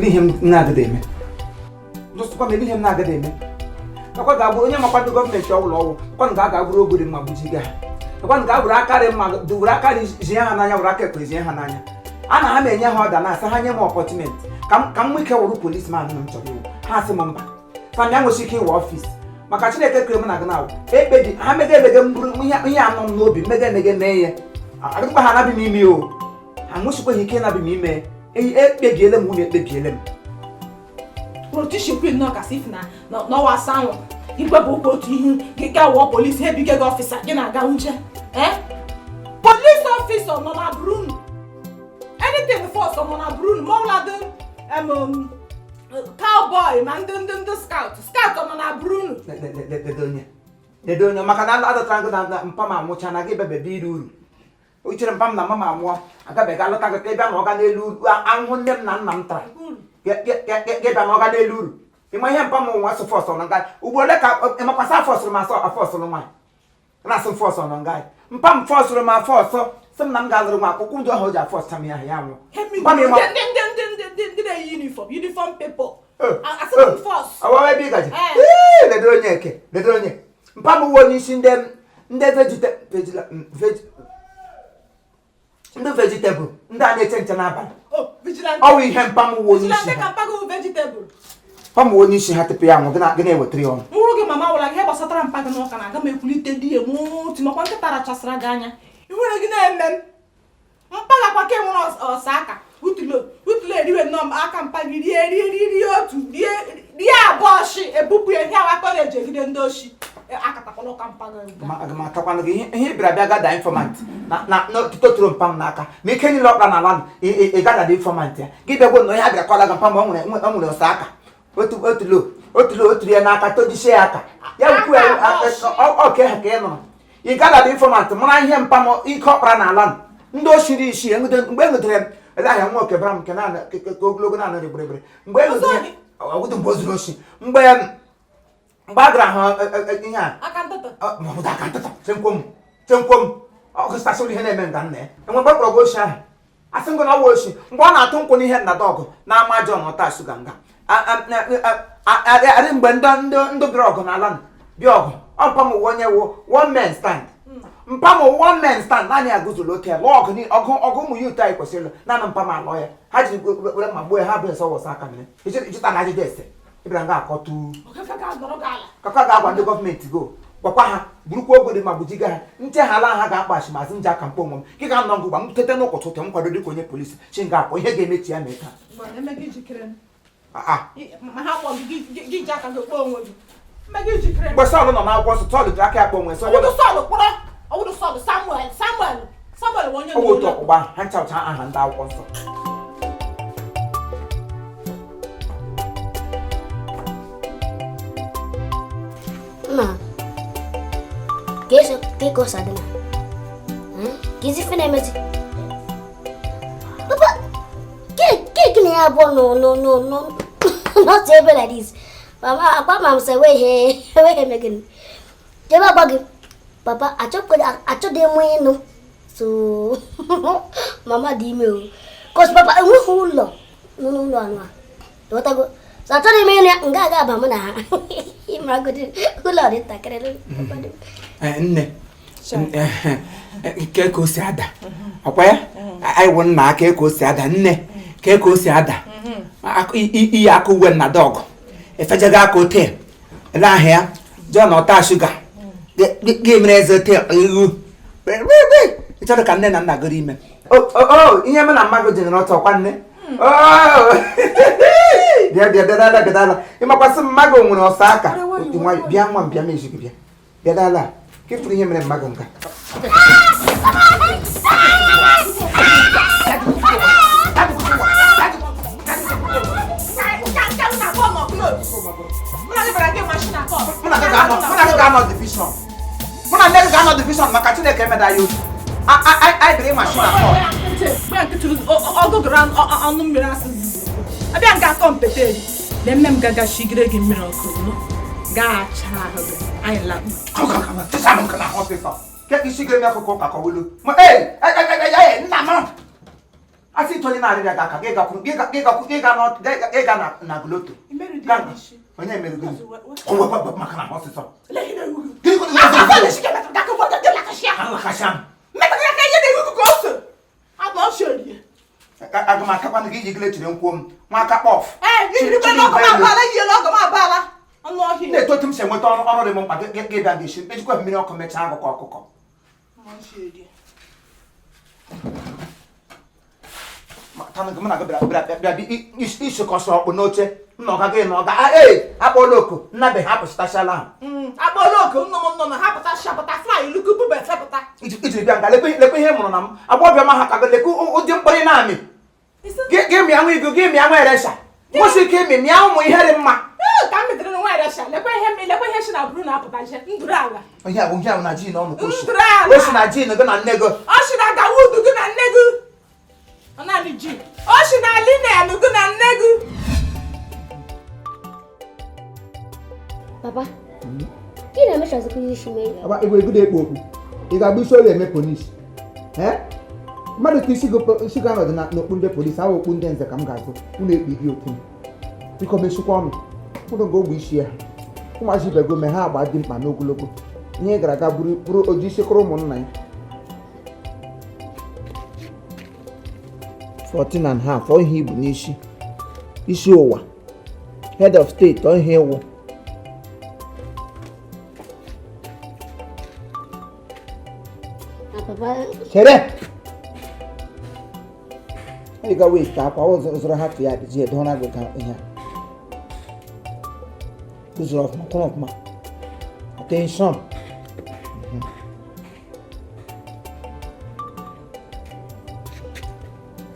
Ele ihe m na-agaghị eme, jụsịkwa m, ele ihe m na-agaghị eme. Akwa ga-abụ onye makwado gọọmenti ọbụla ọwụ kwanụ ga-aga bụrụ ogori mma gbujiga ha, kwanụ ga-abụrụ akarị mma were akarị zie ha n'anya, were aka ekpe zie ha n'anya. A na ha na-enye ha ọda na-asa ha nye m appointment ka m nwee ike wụrụ policeman m chọrọ iwu. Ha sị m mba, fam ya nwesi ike iwe office maka Chineke kere m na gị na ekpebi ha mega emege m bụrụ ihe anọ m n'obi mega emege mee ya. Agụkwa ha anabi m ime o, ha nwụchikwaghị ike ịnabi m ime. Ekpebiele m, nwunye, ekpebiele m. Otu nnọọ kasị if na n'ọwa asa anwụ igwe bụ ụkwụ otu ihu gị gaa wụọ polisi, ha ebige gị officer, gị na-aga nje. Police officer nọ na brunu, anything force nọ na brunu, ma ọbụladị cowboy ma ndị scout nọ na brunu. Ledo onye maka na adọtara gị na mpa m anwụcha na gị bebe iri uru. O chere mpa m na mama anwụọ agabeghị alọta gị ka ị bịa na ọga n'elu uru ahụhụ nne m na nna m tara gị bịa na ọga n'elu uru. Ịma ihe mpa m nwa sị force nọ nga ugbo ole ka ịmakwasa afọsụrụ m asọ afọsụrụ nwaanyị na-asị m force nọ nga. Mpa m fọsụrụ m afọsọ, sị m na m ga-alụrụ nwa akwụkwọ ndị ọhụụ ji afọsụcha m ya ya nwụọ. Mpa m ịma Ndị na-eyi uniform people asị m force. Ọwawa ebe ị gaji. Ledo onye eke, ledo onye mpa m wuo onye isi ndị ndị vegetable, ndị a na-eche nche n'abalị. Ọ wụ ihe mpa m wuo onye isi ha, mpa m wuo onye isi ha tupu ya nwụ. Gị na-ewetara ya ọnụ. Nwụrụ gị mama wụla gị ihe gbasatara mpa gị n'ụka na aga m ekwulite di ya otu makwa nkịta rachasịra gị anya ihure gị na-eme m mpa gakwa ka enwere ọsa aka utulo utulo eriwe nnọọ aka mpa gị rie rie rie rie otu rie rie abụọ shi ebupụ ya ihe awa kọleji egide ndị oshi akatakwala ụka mpa gị. Aga m atakwanụ gị ihe ị bịara bịa gada informant na n'otuto tụrụ mpa m n'aka ma ike niile ọkpara n'ala ị gada dị informant ya gị bịagwo na ihe a bịara kọla gị mpa ma o nwere ọsọ aka otu otulo otulo oturu ya n'aka tojisie ya aka ya ukwu ya ọka ha ka ị nụrụ ị gada dị informant mara ihe mpa m ike ọkpara n'ala ndị o shiri isi mgbe e nwetara m ele ahịa nwa oke bara m nke naanị ka ogologo naanị rịgbịrịgbịrị mgbe e nwetara ọgụdụ mgbe o zuru oshi mgbe mgbe a gara ha ihe a maọbụ aka ntụtụ chenkwom chenkwom ọgụstasịrị ihe na-eme nga nna ya enwe mgbe kpọrọ gị oshi ahụ asị ngụ na ọwa oshi mgbe ọ na-atụ nkwụ n'ihe nna dọgụ na-ama John ọta shuga nga arị mgbe ndị bịara ọgụ n'ala bịa ọgụ ọ mpa m onye wụ one man stand mpa m one man stand naanị ya guzoro ote lụọ ọgụ ọgụ ọgụ ụmụ ya ụtọ anyị kwesịrị ịlụ naanị mpa m alọ ya ha jiri were ma gbuo ya ha bụ ese wọsa aka mere ịjụta na ajụjụ ese ịbịara nga akọtu kaka ga-agwa ndị gọọmenti go gwakwa ha burukwa ogo dị ma gbujiga ha nche ha ala ha ga-akpa achị maazị nje aka mkpọ onwe m gị ga nọ ngụgba m tete n'ụkọtụ ụtọ m kwado dịka onye polisi chi nga akpọ ihe ga-emechi ya mee taa. Mgbe Sọl nọ n'akwụkwọ nsọ Sọl ji aka ya kpọ onwe sọ ọ bụ otu ọkpụgba ha nchaucha aha ndị akwụkwọ nsọ. Nna, ka ka o si adị na ka ezi ife na-emezi papa keeki na ya abụọ no no no no not ebe like this. Mama akwa ma m sị wee ihe megịnị jebe agwa gị papa achọdị m ịnụ so mama dị ime o cos papa enweghị ụlọ n'ụlọ anụ a ghọtago so achọghị m ịnụ ya nga aga aba mụ na ha ịmaragodi ụlọ dị ntakịrị. Nne ke ka o si ada ọkwa ya anyị wụ nna aka ka o si ada nne ke ka o si ada iyi aka uwe nna dọgụ efejaga aka ote ele ahụ ya John ọta shuga gị mere eze ote ihu ị chọrọ ka nne na nna goro ime ihe mụ na mmadụ ji nọrọ ọtọ kwa nne bịa bịa bịa dala bịa dala ịmakwasị mmadụ nwere ọsọ aka otu nwayọ bịa nwa m bịa meji gị bịa bịa dala ka ịfụrụ ihe mere mmadụ nka mụ na nne gị ga-anọ division maka Chineke emeda ya otu anyị bịara ịmachi na kọt ọgụgụrụ ọnụ mmiri asị abịa nga akọ mpete lee nne m gagachigire gị mmiri ọkụ ga-acha ahụ gị anyị lakpu isi gị akụkọ ụka kọwulu nna m Asị ịtụ onye na-arịrịa gị aka gị gakwuru gị ga na gloto. Onye mere gị? Maka na ọsịsọ. Aga m akakwanụ gị iji gịle chiri nkwuo m nwa aka kpọf. Na-eto otu m si enweta ọrụ ọrụ dị m mkpa gị bịa gị esi ejikwa mmiri ọkụ mechaa agụkọ ọkụkọ. Mụ na gị bịara isikọsọ ọkpụ n'oche nna ọga gị na ọga ee akpọọla oku nnabe ha pụsịtachala ahụ. Akpọọla oku nnụnụ nnụnụ ha pụtasịa butterfly luku bube fepụta. Ijiri bịa nga lekwe ihe mụrụ na m agbọbịa ma ha ka gị lekwe ụdị mkpọrị na-amị gị mịa nwa igu gị mịa nwa eresha nwụsị ike ịmị mịa ụmụ ihe dị mma. Ka m metere nwa eresha lekwe ihe si na buru na-apụta je ndụrụ ala. Ihe ahụ ihe ahụ na jin ọnụ ka osi na jin gị na nne gị. Ọ si na gawudu gị na nne gị. Ọ naanị ji. Ọ si na linen gị na nne gị. Papa, gị na-emechazikwa isi mee? Igwe ego na-ekpo okpu. Ị ga-agba isi ọrịa eme polisi. Mmadụ ka isi gị anọdụ n'okpu ndị polisi ahụ okpu ndị nze ka m ga-azụ unu ekpi gị okwu. Biko mechikwa ọnụ ụnụ ga ogbe isi ya. Ụmụazị ibe gị mee ha agba dị mkpa n'ogologo. Ihe gara aga bụrụ oji isi kụrụ ụmụnna ya. 14.5 ọ ihe ibu n'isi. Isi ụwa. Head of state ọ ihe ịwụ. Chere! Ị ga wee ka akwa ụzọrọ ha ya ji edora gị ka ihe a. Ụzọrọ ọfụma, kwụrụ ọfụma. Attention.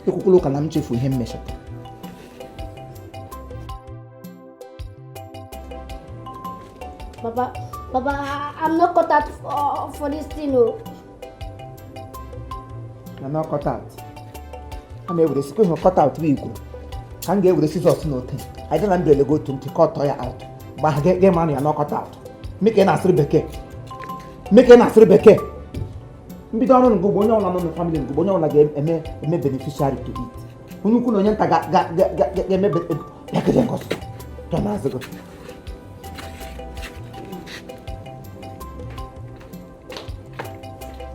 Ekwukwala ụka na m chefu ihe m mechapụrụ. Papa, Papa, I'm not cut out for this thing, oh. I'm not cut out. I'm able to see cut out we go. Can get with the scissors no thing. I don't really go to cut out. But get money, I'm not cut out. Make an answer beke. Make an answer beke. Mbido ọrụ ngugbo onye ọbụla nọ na family ngugbo onye ọbụla ga-eme beneficiary to it. Onye ukwu na onye nta ga-eme bịakịrị nkọsọ. Tọ na-azụ gị.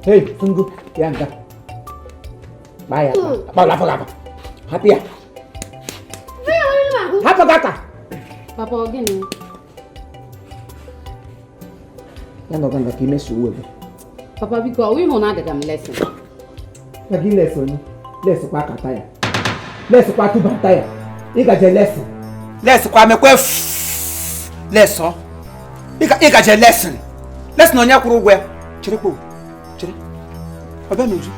Hey, Fungu, ya nga. Baya, bala bala. Happy ya. Hapụ gata. Papa ọ gịnị? Ya nọ ganga ka imeso uwe gị. Papa biko, ọ ịhụ na agaga m lesson. Na gị lesson onye? Lesson kwa akata ya. Lesson kwa tụbata ya. Ị gaje lesson. Lesson kwa mekwe lesson. Ị gaje lesson. Lesson onye kwụrụ ụgwọ ya. Chere kpo. Chere. Ọ bịa n'uju.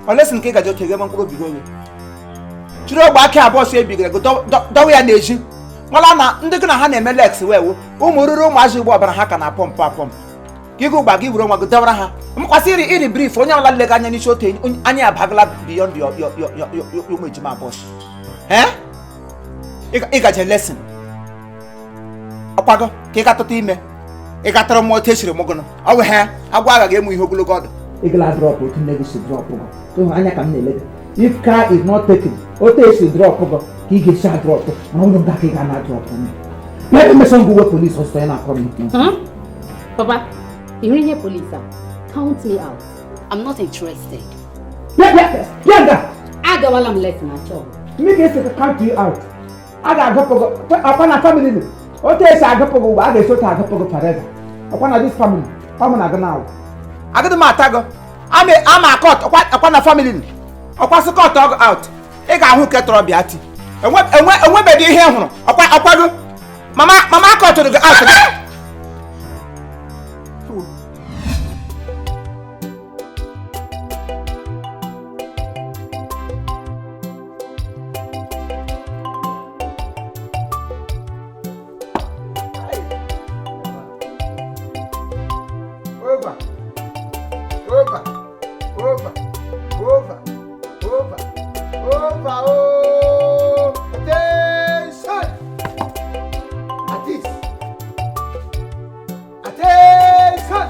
Ọ lesson ka ị gaje oke gị mkpụrụ obi gị onye. Chiri ogbe aka abụọ so ebigara gị dọwa ya n'ezi. Nwala na ndị gị na ha na-eme lex wee wu ụmụ ruru ụmụazị ugbo ọbara ha ka na pọmpụ apọmpụ. Gị gị ụgba gị were onwe gị dọwara ha. Mkwasị iri brief onye ọbụla lega anya n'isi otu anya abagala beyond your ụmụ ejima abụọ. Ị gaje lesson. Ọkwago ka ị gatụta ime. Ị gatara mmụọ otu esiri mụgụnụ. Ọ bụ ha agwọ agaghị emu ihe ogologo ọdụ. Ị gala drọp otu nne gị si drọpụ gị. Ịhụ anya ka m na-ele gị. If car is not taken, otu esi drọpụ gị ka ị ga-esi adrọpụ mana ụlọ nga ka ị ga na drọpụ m. Ebe mmesọ ngụ uwe polisi ọsọ ya na-akọrọ m. Papa, ị hụrụ ihe polisi a? Count me out. I'm not interested. Bịa nga! Agawala m lesson achọ. Mmiri esi count you out. A ga-agụpụ gị ọkwa na family gị. Otu esi agụpụ gị ugbu a ga-esi otu agụpụ gị forever. Ọkwa na this family, ọ mụ na gị na-awụ. Agịdị m ata gị. Ama akọt ọkwa na family gị. Ọkwa sị kọt ọgụ out. Ị ga-ahụ nke tọrọ bịa ti. Enwebeghị ihe hụrụ. Ọkwa gị. Mama akọtụrụ gị out. Over, oh, attention! At this. Attention!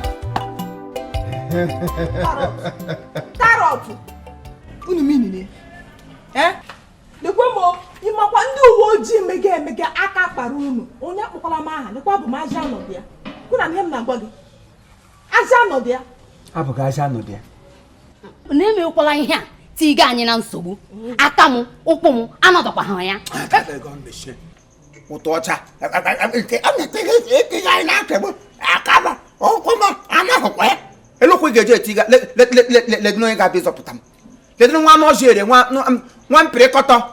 Tarot! Unu mean it? Ojii mege emege aka kpara unu. Onye akpọkwala m aha, lekwa bụ m aja anọdụ ya. Kwụ na ihe m na-agwa gị, aja anọdụ ya. Abụghị aja anọdụ ya. Na-emekwala ihe a tiga anyị na nsogbu. Aka m, ụkwụ m anọdụkwa ha ya. Ụtọ ọcha etinye anyị na-achegbu aka m, ụkwụ m anaghịkwa ya. Elokwu ị ga-eji etiga ledịna onye ga-abịa ịzọpụta m. Ledịna nwa anụ ọzọ ere nwa mpịrịkọtọ,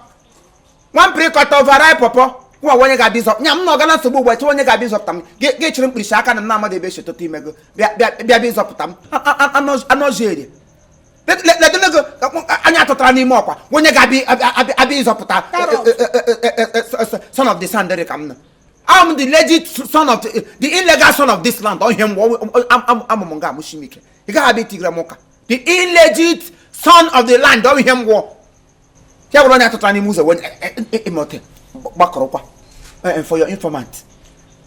nwa mpịrịkọtọ varai pọpọ nwa onye ga-abịa ịzọ nya m na ọga na nsogbu ugbu a. Chewe onye ga-abịa ịzọpụta m. Gị chịrị mkpirisi aka na m na-amadụ ebe esi tụta imego bịa bịa bịa bịa ịzọpụta m. Anụ ọzọ ere, ledịna ego anya atụtara n'ime ọkwa onye ga-abịa abịa ịzọpụta son of the sand dị ka m nọ. I'm the legit son of the illegal son of this land. Ọhịa m amụmụ nga amụshi m ike. Ị gaghị abịa itigara m ụka. The illegit son of the land, ọ ihe m gwọ. Ya bụrụ onye atụtara n'ime ụzọ onye ịmụte gbakọrọkwa. For your informant,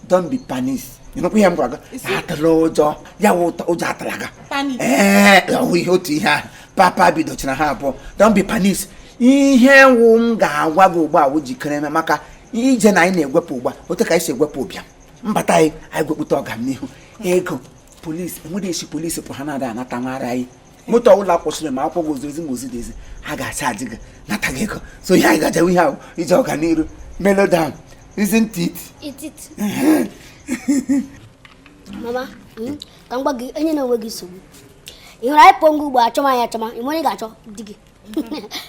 don't be panic. Ịnụkwa ihe m gwara gị? Atụla ụjọ. Ya wụ ụjọ atụla gị. Panic. Ee, ọ ihe otu ihe ahụ. Papa bidochara ha abụọ. Don't be panic. Ihe wụ m ga-agwa gị ugbu a wụ jikere eme maka ije na anyị na-egwepụ ugbu a. Otu ka anyị si egwepụ ụbịam mbata anyị, anyị gwepụta ọganihu ego. Polisi enweghị esi polisi pụ ha na-ada anata nwara anyị moto ọbụla kwụsịrị ma akwụkwọ gị ozi ma ozi dị ezi, ha ga-achaji gị nata gị ego. So ihe anyị gajewe ihe ahụ ije ọganiru. Mellow down, isn't it? Eat it. Mama, ka m gwa gị, enye na onwe gị nsogbu. Ị hụrụ anyị pụọ ngwa ugbo achọma anyị achọma, ị onye ga-achọ di gị.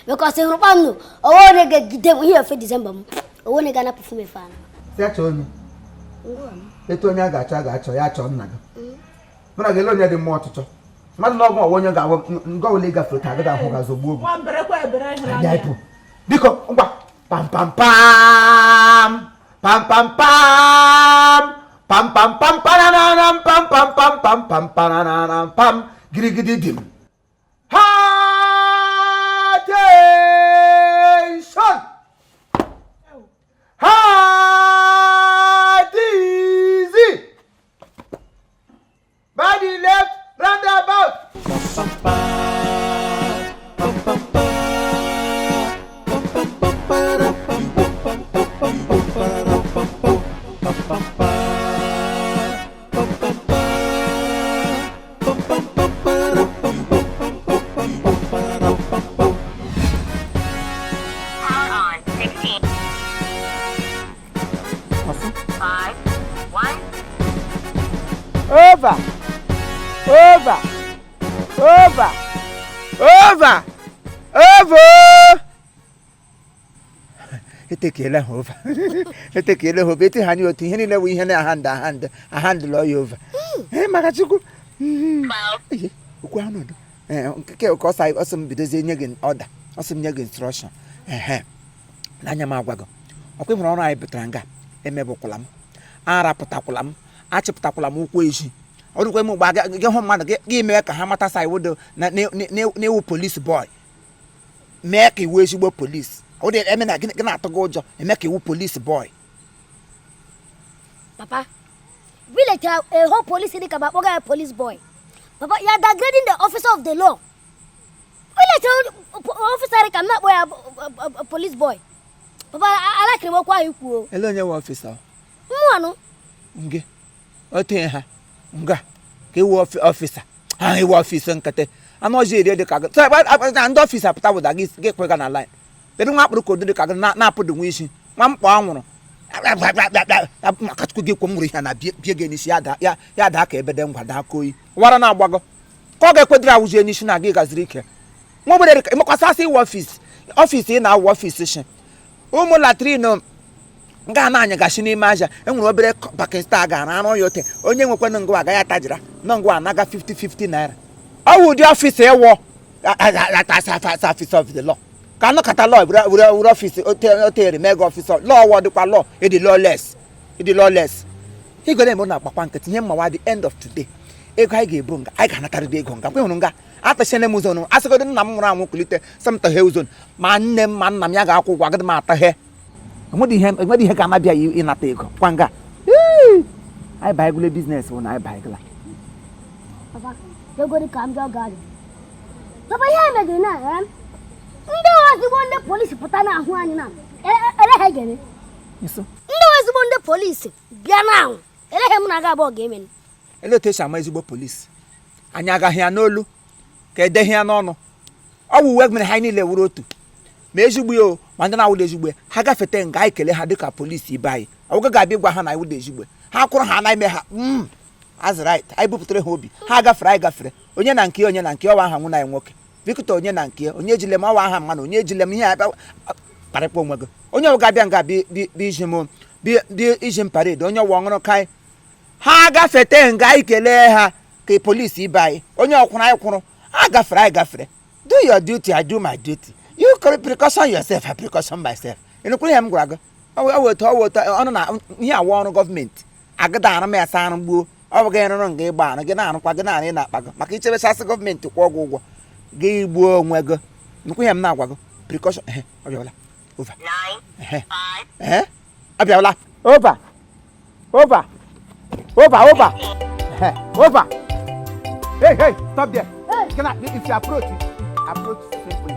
Because ị hụrụ kpam nụ, owe onye ga-egide m ihe ofe Disemba m. Owe onye ga-anapụ m efe ahụ. Si achọ onye etu onye a ga-achọ, a ga-achọ ya, achọ nna gị. Mụ na gị ele onye dị mma ọchịchọ mmadụ na ọgwụ ọwa onye ga-awụ ngọ ole gafere ka agada ahụ ga-azọgbuo ogu. Nwa mberekwa ebere ịhụnanya. Abịa ịpụ. Biko ngwa, pam pam pam pam pam pam pam pam pam parararam pam pam pam pam pam parararam pam girigidi dim. Attention! Hard easy! By the left roundabout. Power on. 16. 5, 1. Over, over, over, over, over. Etekele ha over, etekele ha over, eti ha anyị otu ihe niile bụ ihe na ahand ahand ahandụlọ ya over. Ee, maka Chukwu. 12, Ihe okwu ahụ nọdụ. Ee, nke ka ọsọ ọsọ m bidozie nye gị ọda, ọsọ m nye gị instruction. Ehe, n'anya m agwa gị ọkwa ịhụrụ ọrụ anyị pụtara nga emebụkwala m, arapụtakwala m, achịpụtakwala m ụkwụ ezi ọrụkwa m mgbe gị hụ mmadụ gị mee ka ha mata sa iwu dị na-ewu police boy, mee ka iwu ezigbo police ọ dị eme na gị na-atụ gị ụjọ, eme ka iwu police boy. Papa, village a whole police dị ka ma akpọga ya police boy. Papa, you are degrading the officer of the law. Village officer dị ka m na-akpọ ya police boy. Papa, alakịrị m okwu ahụ ikwu o. Ele onye nwe officer? Mmụọ nge ote ha nga ka iwu officer ha, iwu officer nkịtị anụ ọzọ eri dị ka gị. So, na ndị officer pụta bụda gị gị kwega na line. Kedu nwa akpụrụ kodo dị ka gị na-apụdụ nwa isi nwa mkpọ anwụrụ maka Chukwu gị kwe m nwụrụ ihe na bie gị n'isi ya daa ya daa ka ebede ngwa daa ka oyi wara na-agbagọ ka ọ ga-ekwedịrị awụzie n'isi na gị gaziri ike nwa obere dị ka ịmakwasị asị iwu office office ị na-awụ office shi ụmụ latrine nga na-anyagashi n'ime aja. Enwere obere pakistan gara arụ ya ote onye nwekwanụ ngwa agaghị atajira nọ ngwa anaga 50-50 naira. Ọ wụ ụdị office ịwụ office of the law ka anọkọta law were were office otere mee gị office law wọ dịkwa law ịdị lawless, ịdị lawless. Ego na-eme na-agbakwa nkịtị ihe mmawa. The end of today, ego anyị ga-ebu nga, anyị ga-anatarịrị ego nga. Kwe hụrụ nga atachana m ụzọ asịgodo nna m nwụrụ anwụ kulite sị m tọghee ụzọ, ma nne m ma nna m ya ga-akwụ ụgwọ agadi m ataghe. Enwedị ihe ga-anabịa ya ịnata ego kwa nga. Ee, anyị baịgụla business bụ na anyị baịgụla. Papa, legodi ka m jụọ gị ajụjụ. Papa, ihe a megiri na ndị ozigbo ndị polisi pụta na-ahụ anyị na ele ha ga-eme. Nso. Ndị wụ ezigbo ndị polisi bịa na ahụ eleghị m na aga abụọ ga-eme. Ele otu esi ama ezigbo polisi? Anyị agaghị ya n'olu ka edeghị ya n'ọnụ. Ọ bụ uwe mere ha niile wuru otu, ma ezigbo ya o, ma ndị na-awụda ezigbo ya. Ha gafete nga anyị kelee ha dịka polisi ibe anyị. Ọgwụgwọ ga-abịa ịgwa ha na iwụda ezigbo ya. Ha kwụrụ ha anaghị eme ha as right. Anyị bupụtara ha obi ha gafere, anyị gafere, onye na nke ya, onye na nke ya. Ọwa aha nwụna anyị nwoke Victor, onye na nke ya, onye ejile m ọwa aha mmanụ, onye ejile m ihe a bịa kparịkwa onwe gị. Onye ọbụla ga-abịa nga bi iji m bi iji m parade, onye ọwa ọṅụrụ kai ha gafete nga anyị kelee ha ka polisi ibe anyị. Onye ọkwụrụ anyị kwụrụ, ha gafere, anyị gafere. Do your duty, I do my duty. You precaution yourself, I precaution myself. Ịnụkwuru ihe m gwara gị? Ọ wụ otu, ọ wụ otu ọnụ na ihe awa ọrụ gọọmenti agịda arụ m ya sa arụ gbuo. Ọ bụ gị rụrụ nga ịgba arụ gị na-arụkwa gị na-arụ ị na-akpa gị maka ichebechasị gọọmenti kwụọ gị ụgwọ gị gbuo onwe gị. Nnukwu ihe m na-agwa gị, precaution. Ehe, ọ bịawala over. 9, Ehe. 5, Ehe, ọ bịawala over, over, over, over. Ehe, over. Hey, hey, stop there. Can I, if you approach, approach simply.